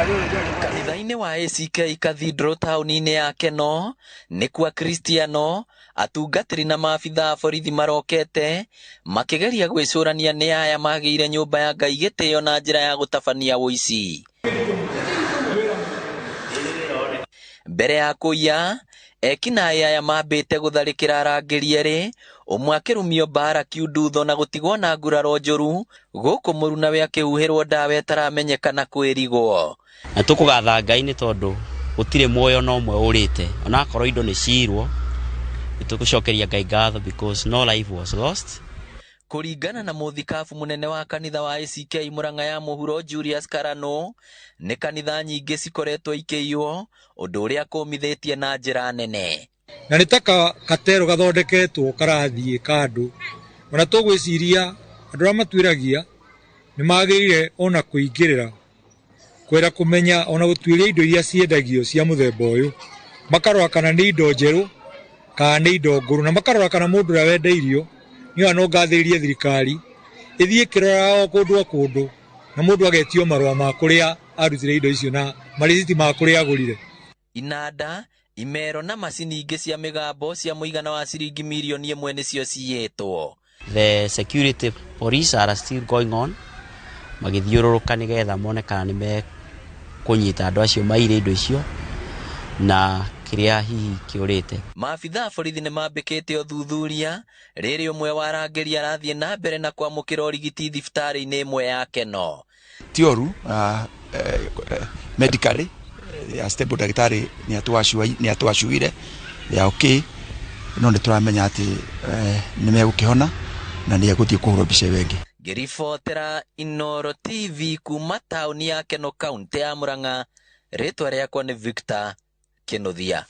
Kanitha-inĩ wa ACK Cathedral taũni-inĩ ya Keno nĩkuo Akristiano, atungatĩri na maabitha a borithi marokete makĩgeria gwĩcũrania nĩ aya magĩire nyũmba ya Ngai gĩtĩo na njĩra ya gũtabania ũici. Mbere ya kũiya, ekinaĩ aya mambĩte gũtharĩkĩra arangĩri erĩ, ũmwe akĩrumio mbara kiundutho na gũtigwo na nguraro njũru, gũkũ mũrunawe akĩhuhĩrwo ndawa ĩtaramenyeka na kwĩrigwo. Na tũkũgatha Ngai nĩ tondũ gũtirĩ muoyo na ũmwe ũrĩte, onakorwo indo nĩ ciirwo, nĩ tũgũcokeria Ngai ngatho because no life was lost. Kũringana na mũthikabu mũnene wa kanitha wa ACK Murang'a ya Mũhuro Julius Karano, nĩ kanitha nyingĩ cikoretwo ikĩiywo, ũndũ ũrĩa kũmithĩtie na njĩra nene. Na nĩ ta katero gathondeketwo karathiĩ kandũ, ona tũgwĩciria andũ arĩa matuĩragia nĩ magĩrĩire ona kũingĩrĩra kwenda kũmenya ona gũtuĩria indo iria ciendagio cia mũthemba ũyũ, makarora kana nĩ indo njerũ kana nĩ indo ngũrũ, na makarora kana mũndũ ũrĩa wendeirio. Nĩ no ngathĩrĩrie thirikari ĩthiĩ ĩkĩroraga o kũndũ o kũndũ, na mũndũ agetio marũa ma kũrĩa arutire indo icio na marĩciti ma kũrĩa agũrire. Inanda, imero na macini ingĩ cia mĩgambo cia mũigana wa ciringi mirioni 1 nĩcio ciyĩtwo. The security police are still going on magĩthiũrũrũka nĩgetha mone kana nĩ mekũnyita andũ acio maire indo icio na kĩrĩa hihi kĩũrĩte. Maabitha a borithi nĩ mambĩkĩte ũthuthuria rĩrĩ ũmwe wa arangĩri arathiĩ na mbere na kwamũkĩra ũrigiti thibitarĩ-inĩ ĩmwe ya Keno. Ti oru medically they are stable, ndagĩtarĩ nĩ atwacuire they are okay, no nĩ tũramenya atĩ nĩ megũkĩhona na nĩ egũthiĩ kũhũrwo mbica ĩyo ĩngĩ. Ngĩribotera Inooro TV kuma taũni ya Keno, kaũntĩ ya Murang'a, rĩtwa rĩakwa nĩ Victor Kinuthia.